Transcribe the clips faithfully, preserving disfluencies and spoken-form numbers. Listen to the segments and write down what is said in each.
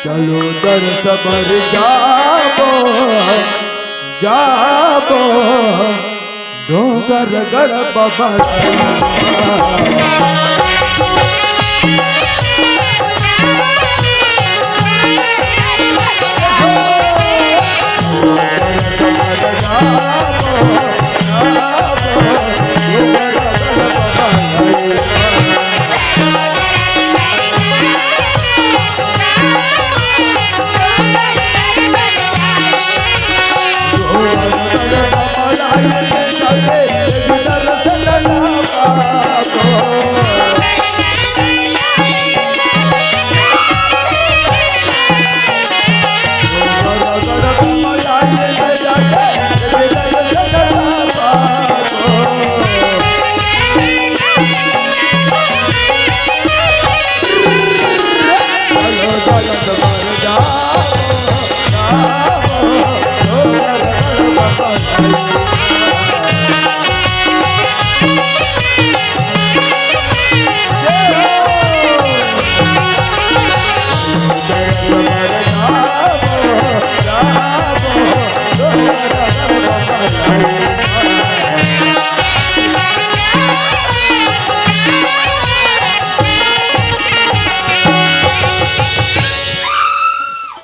चलो दर्श बर जाबो, जाबो, डोंगरगढ़ बाबा।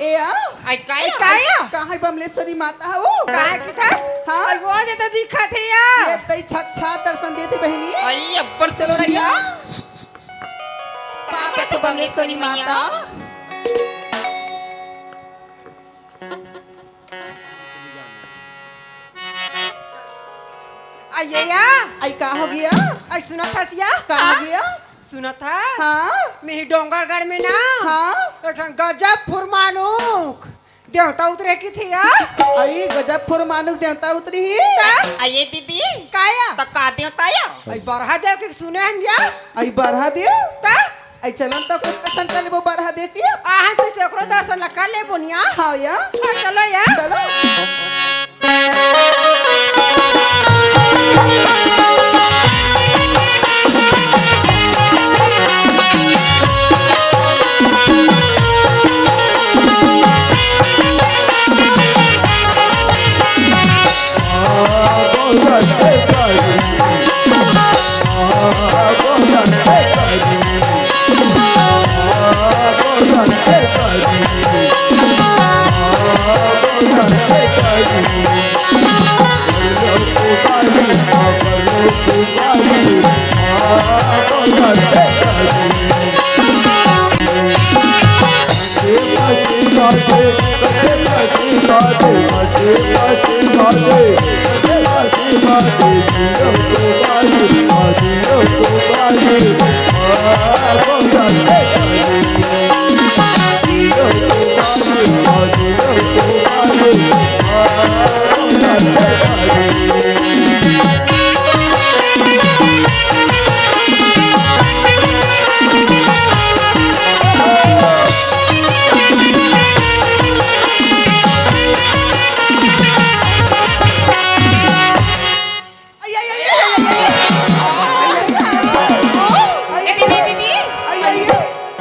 ए आ? आई काय? आई काय? कहाँ है बमलेश्वरी माता हो? कहाँ की था? हाँ? आई वो जे तो दिखत हे या। ये तई छत छात दर्शन देती बहिनी। आई अब्बड़ चलो सुंदर या। रहिया। पापा तो बमलेश्वरी माता। आइए या। आई का हो गया? आई सुनत हस या? का हो गया? सुनत हस? हाँ। मेही डोंगरगढ़ में ना। हाँ। एक ठन गजब फुरमानुक देवता उतरे की थी या। आई गजब फुरमानुक देवता उतरी ही। ता? आइए दीदी। का या? त का देवता या? आई बरहा देव के सुने हन या। आई बरहा देव? ता? आई चलन त कुछ कसन चलबो बरहा देख लिया। आहन तइसे ओकरो दर्शन ला कर ले बोनिया। हाँ या। हाँ, चलो या। चलो। ए दीदी, दीदी,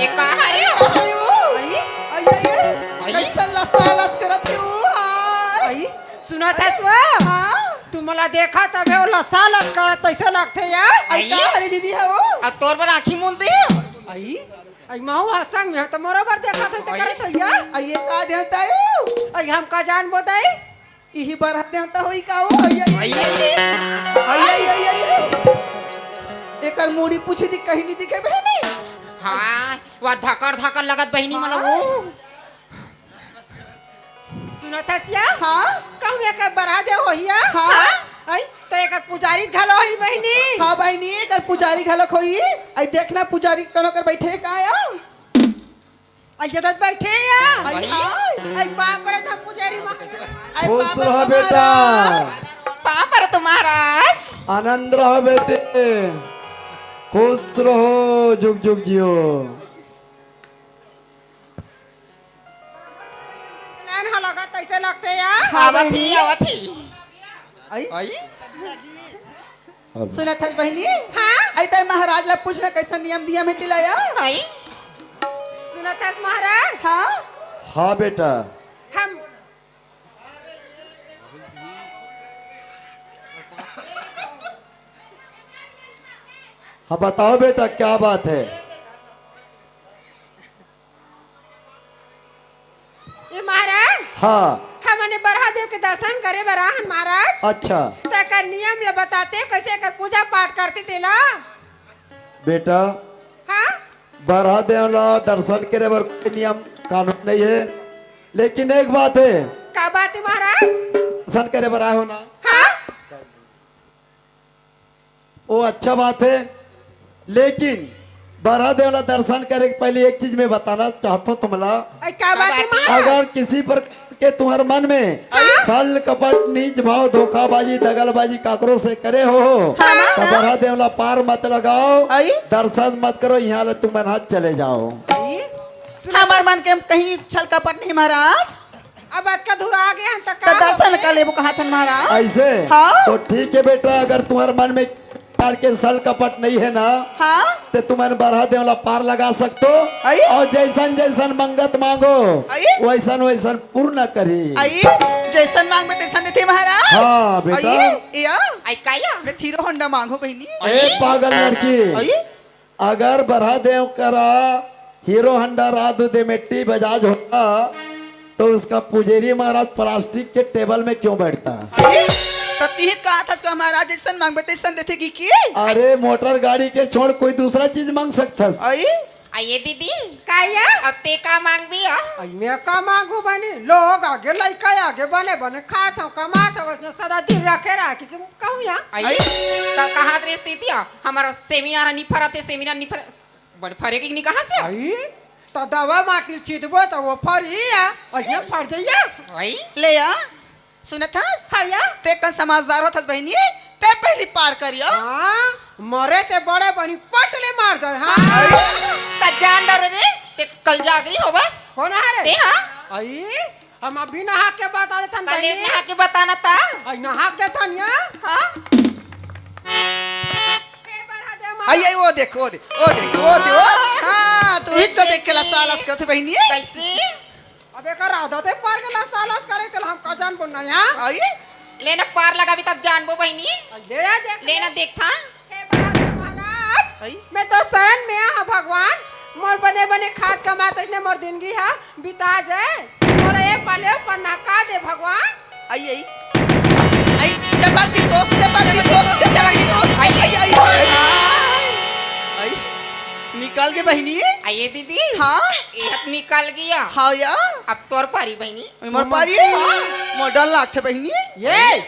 ए का हरे? अरे वो, आई? आई, आई, आई। आई? कैसन लसा लस करत हे वो, हाय। आई? सुनत हस वो? हाँ। तू मोला देखा तभे वो लसा लस करत तइसे लगथे या। आई का हरे दीदी हे वो? अब तोर बर आँखी मूंद दे। आई? आई महू हा संग में त मोरो बर देखत होई त आई? करत होई या। आई ये का देवता हे वो? आई हम का जानबो दाई? इही बरहा देवता होई का वो? आई, आई, आई। आई, आई, आई। आई, आई, आई, आई। एकर मुड़ी पूछी दी कहीं नहीं दिखे बहिनी। हाँ, वा धकर धकर लगत बहिनी मन हाँ। वो। सुनत हस या? हाँ। कहूँ एकर बरहा देव होई या? हाँ। आई, त एकर पुजारी घलो होई बहिनी। हाँ बहिनी, एकर पुजारी घलो होई। आई देखना पुजारी कोनो कर बैठे का या? आई जदत बैठे या। आई, आई। आई पाँव परत हम पुजारी माँ। आई खुश पाँव रहो परत बेटा। महाराज। पाँव परत हो महाराज। आनंद रहो बेटे। खुश रहो, जुग जुग जियो। नैन हा लगा तइसे लगथे या। हाँ, आवत ही, बहिनी। आवत ही। आई? आई? सुनत हस बहिनी? हाँ? आई तैं महाराज ला पूछना कैसन नियम धियम हे तिला या? आई? सुनत हस महाराज? हाँ? हाँ बेटा। हम हाँ, बताओ बेटा, क्या बात है? ए महाराज, हाँ। हमन बरहा देव के दर्शन करे बर आहन महाराज। अच्छा। तेकर नियम ल बताते, कइसे एकर पूजा पाठ करते तेला। बेटा, हाँ? बरहा देव ला दर्शन करे बर कोई नियम कानून नहीं है, लेकिन एक बात है। का बात है महाराज? दर्शन करे बर आए हो ना? हाँ। वो अच्छा बात है, लेकिन बरहा देव ला दर्शन करे के पहले एक चीज मैं बताना चाहता हूँ तुमला। अरे, का बात है महाराज? अगर किसी प्रकार के तुम्हारे मन में हाँ? छल, कपट, नीच भाव, धोखाबाजी, दगलबाजी काकरो से करे हो, हाँ, तो हाँ। बरहा देव ला पार मत लगाओ, आई? दर्शन मत करो, यहाँ ले तुम मन हाथ चले जाओ। आई? सुनो हमार मन के कहीं छल कपट नहीं महाराज। अब अतका दूर आ गए हन त तो का दर्शन होगे? कर लेबो कहा थन महाराज। ऐसे? हाँ। तो ठीक है बेटा, अगर तुम्हारे मन में प्रकार के छल कपट नहीं है ना, हाँ। तो तुमन बरहा देव ला पार लगा सकते हो। आई? और जैसन जैसन मंगत मांगो, आई? वैसन वैसन पूर्ण करी। आई? जैसन मांगबे तैसन देथे महाराज। हाँ बेटा। आई? या? आई का या? मैं हीरो होंडा मांगो बहिनी। ए पागल लड़की। आई? अगर बरहा देव करा हीरो होंडा राधु देमेट्टी बजाज होता, तो उसका पुजेरी महाराज प्लास्टिक के टेबल में क्यों बैठता? अरे, तो तिहित कहा था उसका महाराज, जैसन मांगबे तैसन देथे की, की? अरे, मोटर गाड़ी के छोड़ कोई दूसरा चीज मांग सकथस। आई? आ ये दीदी, का या? अब ते का मांगबी आ? आई मैं का मांगू बनी? लोग आगे लइका आगे बने बने खात हो, कमात हो, उसने सदा दिन रखे रहा कि, कि कहूँ या? आई? आई? तो कहा दृष्टि थी, हमारा सेमिनार नहीं फरत है, सेमिनार नहीं फरत। बड़ फरे के नी कहा से? आई, त दवा माटी छिटबो त वो फरी आ, अइसने फर जइया। आई? ले आ, सुनत हस? हाँ या। ते कन समझदार होत हस बहिनी, ते पहली पार करियो। हाँ, मरे ते बड़े बनी पट ले मार जाए, हाँ। आई? त जान डरे रे, ते कल जागरी हो बस। कौन है रे? ते हाँ? आई, हम अभी नहा के बता देथन तले बहिनी। नहा के बताना ता। आई नहा के देथन या। हाँ? हे बरहा दे माँ। आई, आई, वो देख, वो देख, वो देख, वो देख, वो। हाँ, तू ही तो देख के लसा लस करथे बहिनी। कैसे? अबे का राधा ते पार के लसा लस करे तेला हम का जानबो ना या। आई? लेना पार लगाबी तब जानबो बहिनी। आई, ले आ देख। लेना देख था। हे बरहा दे महाराज, आई? मैं तो शरण में हा भगवान, मोर बने बने खात कमात अइसने मोर जिंदगी हा बिता जाए, मोला ए पाले पन्ना का दे भगवान। आई, आई। आई, चपक दिसो, चपक दिसो, चपक दिसो। आई, आई, आई, आई। आई, निकल गे बहिनी। आइए दीदी। हाँ? एक निकल गया। हाँ या। अब तोर पारी बहिनी। मोर पारी? हाँ। मोर डर लागथे बहिनी। ये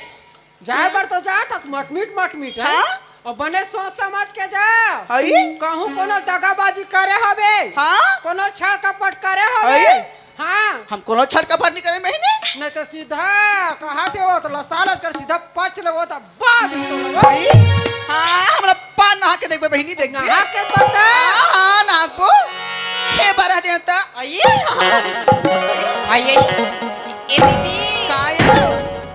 जाए बर तो जात हस, मटमिट, मटमिट, है? हाँ? अउ बने सोच समझ के जा। हई? कहूँ कोनो दगाबाजी करे होबे। हाँ? कोनो छल कपट करे होबे। हई? हाँ। हम कोनो छल कपट नहीं करे बहिनी। नहीं तो सीधा कहा थे वो तो लसालस कर सीधा पच ले वो तो बाद में तो लगो। हई? हाँ, हमरा पार नहा के देखबे बहिनी, देखबे। नहा के बता। हाँ, हाँ, नहा को। हे बरहा देवता। आई? आई, आई। ए दीदी। काया?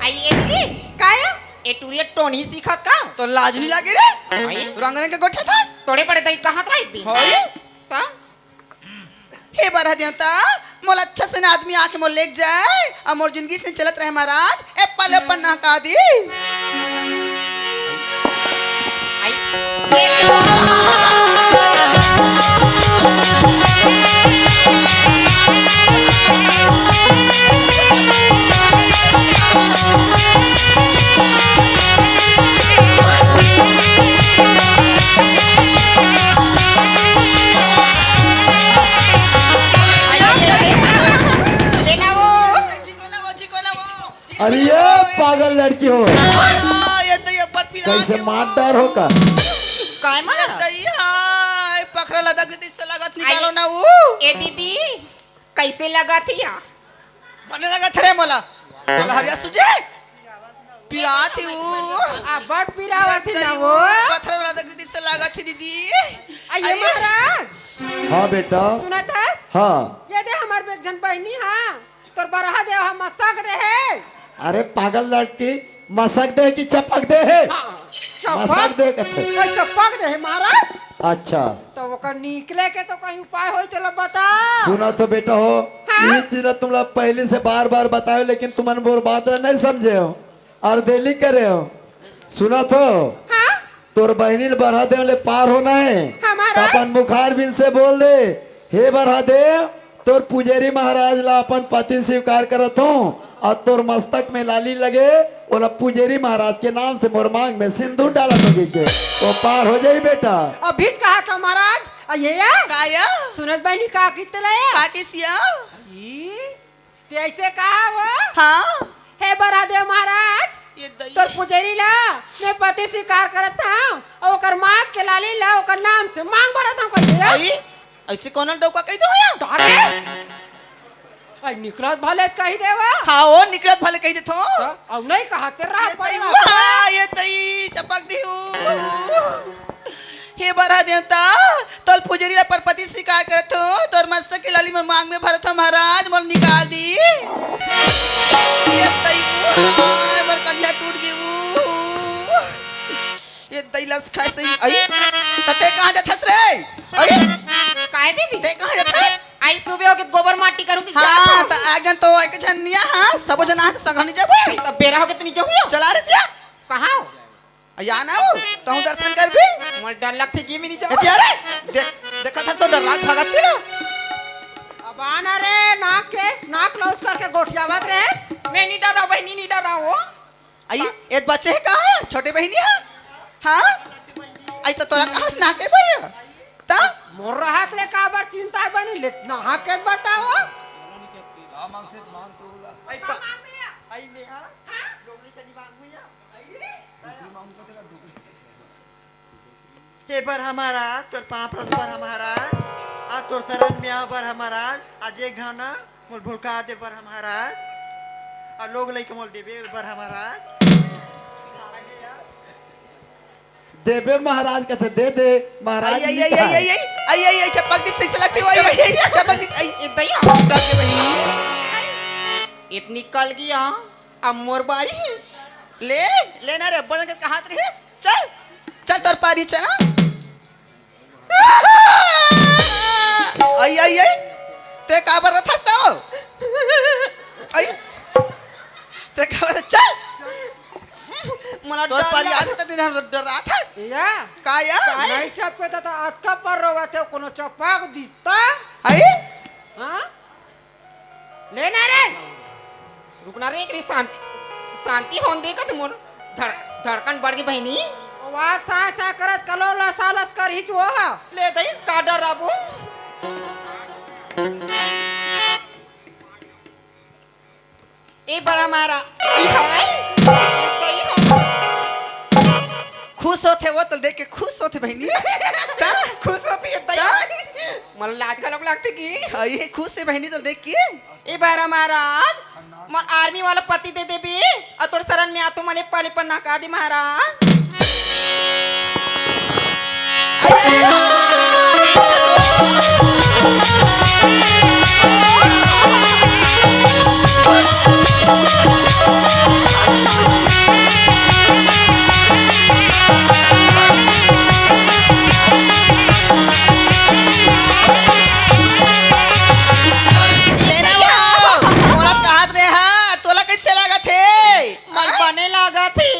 आई, ए दीदी। काया? ए टुरिया टोनी सीखत का? तो लाज नहीं लागे रे? आई? रंग रंग के गोठे थास। तोड़े पड़े तई कहाँ था इतनी? होई? ता? हे बरहा देवता, मोला अच्छा से आदमी आके मोला लेके जाए, अउ मोर जिंदगी से चलत रहे महाराज, ए पल अपन नहका दी। आई। लेना वो। अरे ये पागल लड़की हो, हाँ, ये तो ये पटपी कैसे मार डार हो का? काय मार? ये तो ये, हाँ, ये पखरा लदक दीदी से लगत निकालो ना वो। ए दीदी, कैसे लगत ही या? बने लगत रे मोला। मोला हरिया सुजे। पिरात ही वो। आ, बड़ पिरावत ही ना वो। पथरा लदक दीदी से लगत ही दीदी। आइए महाराज। हाँ बेटा। सुनत हस? हाँ। ये दे हमार एक झन बहिनी, हाँ। तोर बरहा देव हम मसक दे हे। अरे पागल लड़की, मसक दे हे कि चपक दे हे? हाँ, चपक। मसक दे कथे। ओए, चपक दे हे महाराज। अच्छा। त ओकर निकले के तो कहीं उपाय होई, तेला बता। सुना तो बेटा हो, हाँ? ये चीज ला तुमला पहले से बार बार बतायो, लेकिन तुमन मोर बात ला नहीं समझे हो और देली करे हो। सुना तो, हाँ? तोर बहिनी ल बरहा देव ले पार होना है। हमारा? त अपन मुखार बिन से बोल दे, हे बरहा देव, तोर पुजेरी महाराज ला अपन पति स्वीकार करत हूँ, और तोर मस्तक में लाली लगे, ओला पुजेरी महाराज के नाम से मोर मांग में सिंदूर डालत हों के, वो पार हो जाई बेटा। अभी कहा था महाराज, अ, ये या? का या? सुनत बहिनी का कित ले या? का किस या? ई, ते ऐसे कहा वो? हाँ। हे बरहा देव महाराज, ये दई। तोर पुजेरी ला मैं पति स्वीकार करत हूँ, और ओकर माथ के लाली ला ओकर नाम से मांग भरत हूँ, कह दे या? आई? ऐसे कौन डौका कह दे हो या? डाले। आई निकलत भले कह देवा। हाँ, वो निकलत भले कह देथो। हाँ, अब नहीं कहा, तेरा ये परिवार। तई, हाँ, ये तई, चपक दी हूँ। हे बरहा देवता, तोर पुजेरी ला परपति स्वीकार करत हो, तोर मस्तक के लाली मोर मांग में भरत हो महाराज, मोर निकाल दी। ये तई, हाँ, मोर कन्या टूट गई। ये तई लस खाए सही, आई, त ते कहाँ जाथस रे? आई, काय दीदी? ते कहाँ जाथस? आई सुबह होके गोबर माटी करूँ कि हाँ, जाथस? त आगन तो एक झनिया, हाँ, सबो जना हा संघनी जाबो। त बेरा होके तनी जाहू। चला रे तिया। कहाँ हो? या ना हो, तहूँ दर्शन करबे। मोर डर लगथे कि मैं नहीं जाहू। ए तिया रे, देख, देखा था सो डर लाग भागत के ना। अब आना रे, नाक के, नाक लौच करके गोठियावत रे। मैं नहीं डरा बहिनी, नहीं डरा हो। आई, ए बच्चे है कहाँ? छोटे बहिनी है? हाँ? आई तो तोला कहाँ से नहा के भरे? ता? मोर रहत ले काबर चिंता है बहिनी? ले, नहा के बताओ। आई पा-, आई नेहा, लोगली का दिमाग में या? हे बरहा महाराज, तोर पाँव परत हँव बरहा महाराज, आ तोर शरण में आँव बरहा महाराज, आ जे घाना मोल भुलका दे बरहा महाराज, आ लोग लइका मोल देबे बरहा महाराज। देबे महाराज कथे दे दे, महाराज आई, आई, आई, आई, आई, आई, आई, आई, चपक दिस, सही से लगती हो, आई, आई, आई, चपक दिस, आई। ए दई, डर के बहिनी। इतनी कलगी, अब मोर बारी। ले, ले ना रे, बड़ के कहात रहिस। चल, चल तोर पारी, चल ना। आई, आई, आई। ते काबर रथस तो? आई। ते काबर, चल। मोला तोर डर पारी लग- आथे त दिन हम डराथस। या? का या? नहीं चपके त, त अतका पर रोवत हे, कोनो चपक दिस त? आई? हाँ? ले ना रे। रुक ना रे, एक रे शांति, शांति होन दे का तू मोर धड़-, धड़कन बढ़ गई बहिनी। वाह, सा, सा करत कलो लसा लस कर हिच वो हा। ले दई, का डर राबू? ए बरहा महाराज, ए हाय, ए दई हाय। खुश होथे वो तो देख के, खुश होथे बहिनी। का? खुश होथे ये दई। का? मोला लाज घलोक लगथे कि? हाँ, ये खुश हे बहिनी तो देख के। ए बरहा महाराज, मोर आर्मी वाला पति दे देबे, अउ तोर शरण में आथों, मोला पल्ली पर नहका दे महाराज। लेना वो, मोला कहत रहे हा, तोला कैसे लागत हे? मोला बने लागत हे।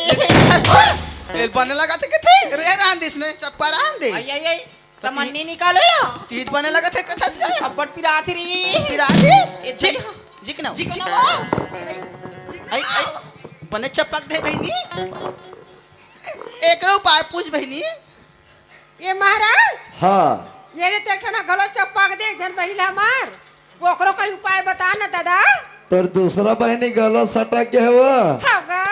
ए, बने लागत हे कथे? रे, रहन दे इसने, चप्पा रहन दे। आई, आई, आई। त मन्नी निकालो या। तीत बने लागत हे कथस का? अब्बड़ पिरात हे रे। पिरात हे? ए, जिक, जिक ना। जिक ना। आई, आई, बने चपक दे बहिनी। एकरो उपाय पूछ बहिनी। ए महाराज। हाँ। ए दे, ते ठन घलो चपक दे, एक झन बहिनी ला मार। ओकरो कोई उपाय बता ना दादा। तोर दूसरा बहिनी घलो सटक गे हे वो। हाँ गा।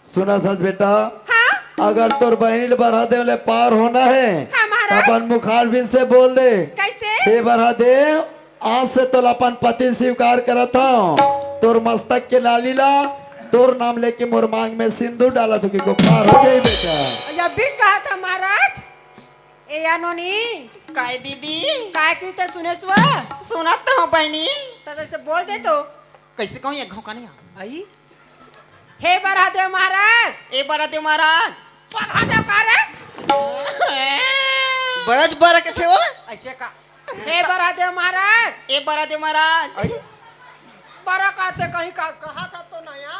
सुनत हस बेटा, हाँ? अगर तोर बहिनी ल बरहा देव ले पार होना हे, हाँ, महाराज। त अपन मुखार बिन से बोल दे। कैसे? हे बरहा देव, आज से तोला अपन पति स्वीकार करत हँव। तोर मस्तक के लाली ला, तोर नाम लेके मोर मांग में सिंदूर डालत हँव, कि को पार हो जाई बेटा। अभी कहा था महाराज, ए या नोनी। काय दीदी? काय कहिस ते सुनेस वो? सुनत तो हँव बहिनी। त जैसे बोल दे तो। कैसे कहूँ, एक घौं का नहीं आ। आई? हे बरहा देव महाराज। ए बरहा देव महाराज। बरहा देव का रे? बरज बर कथे वो। अइसे का? हे बरहा देव महाराज। ए बरहा देव महाराज। अई। बरहा कहते कहीं का, कहा था तो नया।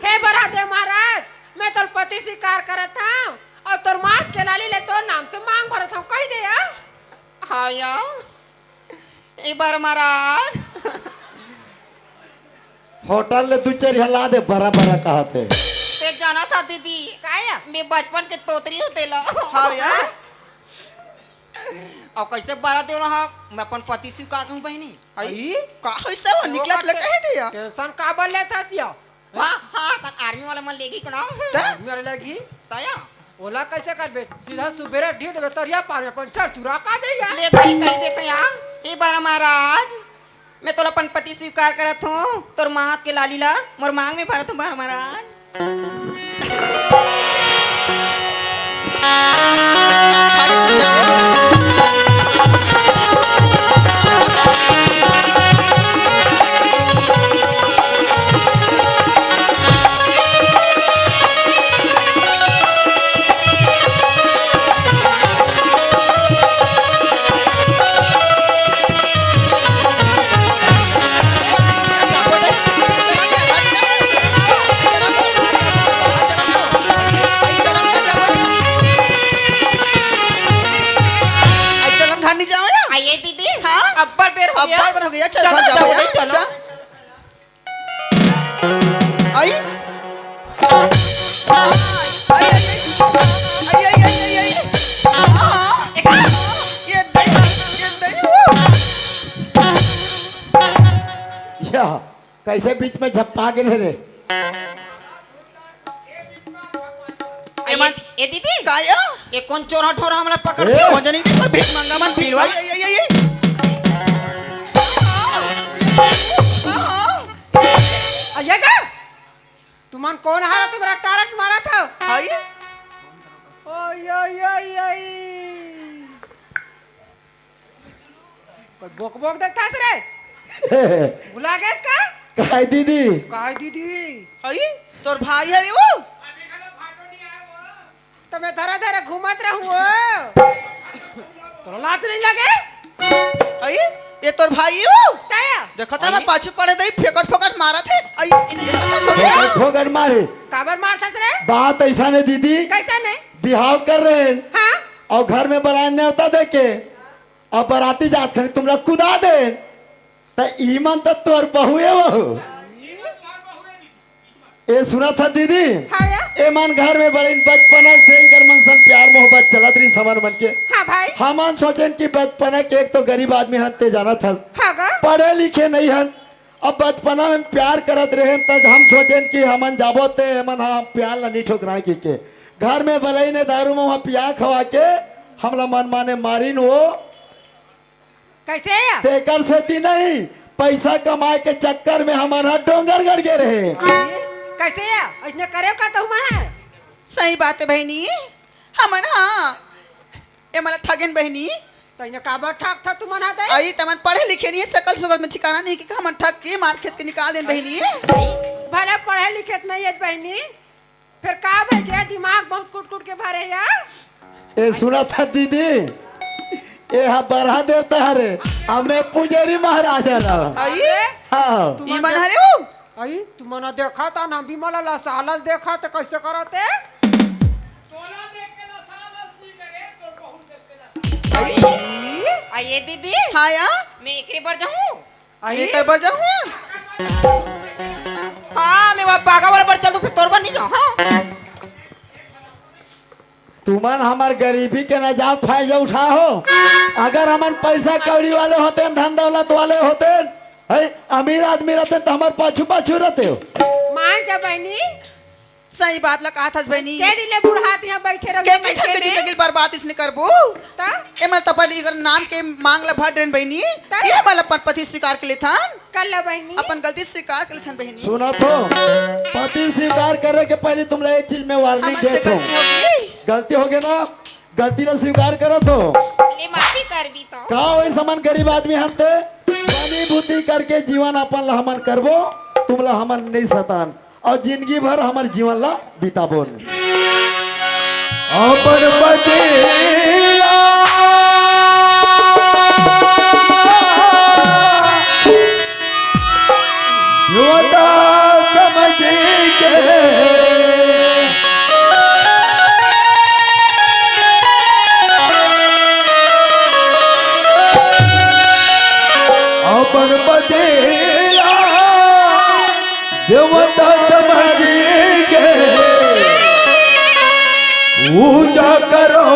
हे बरहा देव महाराज, मैं तोर पति स्वीकार करत हंव अउ तोर माथ के लाली ले तोर नाम से मांग भरत हंव, कहि दे या। हाँ या। ए बरहा महाराज। होटल ले दू चार हला दे, बरहा बरहा कहत हे। ते जानत हस दीदी, का या? मैं बचपन के तोतरी हंव तेला। हाँ या। अउ कइसे बरहा देव ना, मैं अपन पति स्वीकार करहूं बहिनी। अई, का होइस वो निकलत का लगता है दिया। Tension काबर लेत हस या? हाँ, हाँ, तक army वाला मन लेगी को ना। त? Army वाला लेगी? तया? ओला कइसे करबे? सीधा सुबेरे ढील देबे तरिया पार में, अपन चर चुरा का जाइया। ले भाई, कहि देते यार। ए बरहा महाराज, मैं तोला अपन पति स्वीकार करत हंव, तोर माथ के लाली ला मोर मांग में भरत हंव बरहा महाराज। आई चलन घर नहीं जाओ या? आइए दीदी। हाँ? अब्बड़ बेर हो गया। अब्बड़ बेर हो गया, चल चलो, घर जाओ चलो, या। चलो। चल। आई। आई, आई, आई। आई, आई, आई, आई, आई। आहा। ये दे, ये दे। या, कइसे बीच में झपका गे रे? ए, ए दीदी, का या? ए कोन चोर हठोर हमला पकड़ ए? के? कोन जनी दे, भीख मंगा मन, भीख आई, आई, आई, आई, आई। आहा। अइया का? तुमन कोन हरव, तुमन टोरट मारत हव? आई। ओय, ओय, ओय, ओय। कोई बोक बोक देखथस रे? भुला गेस का? काय दीदी? काय दीदी? हई, तोर भाई हरे वो? त मैं धरा धरा घूमत रहूं वो। तोला लाज नहीं लगे? हई, ये तोर भाई वो? तया? देखत हस, मैं पाछू पड़े दई, फेकट फोकट मारत हे। आई, देखत हस, सोनिया। फोकट फोकट मारे। काबर मारथस रे? बात अइसन हे दीदी। कइसन हे? बिहाव कर रहे हैं। हाँ? अउ घर में बलाय नेवता देके, अब बराती जात खनी तुमला कुदा देन, त ईमन त तोर बहुए वहू। ए सुनत हस दीदी? हाँ या। ए मन घर में बड़े बचपना से इनकर मन सन प्यार मोहब्बत चलत रहिस हमन मन के। हाँ भाई। हमन सोचेन कि बचपना के एक तो गरीब आदमी हन ते जानत हस। हाँ गा। पढ़े लिखे नहीं हन। अब बचपना में प्यार करत रहेन त हम सोचेन कि हमन जाबो ते हमन हाँ प्यार ला नहीं ठोकराए के, के। घर में बलई ने दारू में वहाँ पिया खवा के हमला मन माने मारिन वो। कइसे या? तेकर सेती नहीं, पइसा कमाए के चक्कर में हमन ह डोंगरगढ़ गे रहे। कइसे या? अइसने करेव का तुमन ह? सही बात हे बहिनी, हमन ह ए मन ल ठगेन बहिनी। त इन्हें काबर ठगथव तुमन ह ते? अई तमन पढ़े लिखे नहीं हे, सकल सुगत में ठिकाना नहीं हे कि हमन ठग के मार खेत के निकाल देन बहिनी। भले पढ़े लिखे नहीं हे बहिनी, फेर का भइगे? दिमाग बहुत कुटकुट के भरे या। ए, सुनत हस दीदी, ए हा बरहा देवता हरे, अउ मैं पुजारी महाराज हरंव। अई? हाँ। ई मन हरे वो? अई, तुमन देखत हव ना, बिमला लसालस देखत हे, कइसे करत हे? अई? अई दीदी। हाँ या? मैं एकरे बर जाहूँ? अई? मैं एकर बर जाहूँ? हाँ, मैं वो बागा वाला बर चल दूँ, फेर तोर बर नहीं जाहूँ, हाँ? तुमन हमर गरीबी के नजायज फायदा उठाहव। अगर हमन पइसा कौड़ी वाले होतेन, धन दौलत वाले होतेन, हैं, अमीर आदमी रहतेन, त हमर पाछू पाछू रहतेव। मान जा बहिनी, सही बात ला कहत हस बहिनी। के दिन ले बुढ़ात इहाँ बइठे रहो के, के कइसे मंचे दिन में? लगिल बर्बाद इसने करबो? त? ए मन त अपन इकर नाम के मांग ला भर देन बहिनी। त? ये मन अपन पति स्वीकार के लेथन। कर ला बहिनी। अपन गलती स्वीकार के लेथन बहिनी। सुनत हो, पति स्वीकार करे के पहले तुमला एक चीज में warning हमन से देत हो। गलती होगी। गलती होगे ना, गलती ला स्वीकार करत हो। ले माफी करबी तो। का ओइस हमन गरीब आदमी हन ते? बनी बुद्धि करके जीवन अपन ला हमन करबो, तुमला हमन नहीं सतान। अउ जिनगी भर हमर जीवन ला बिताबोन। अपन पति ला देवता समझ के अपन बदेला देवता समझ के पूजा करो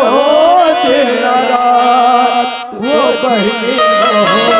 दिन रात वो बहिनी हो।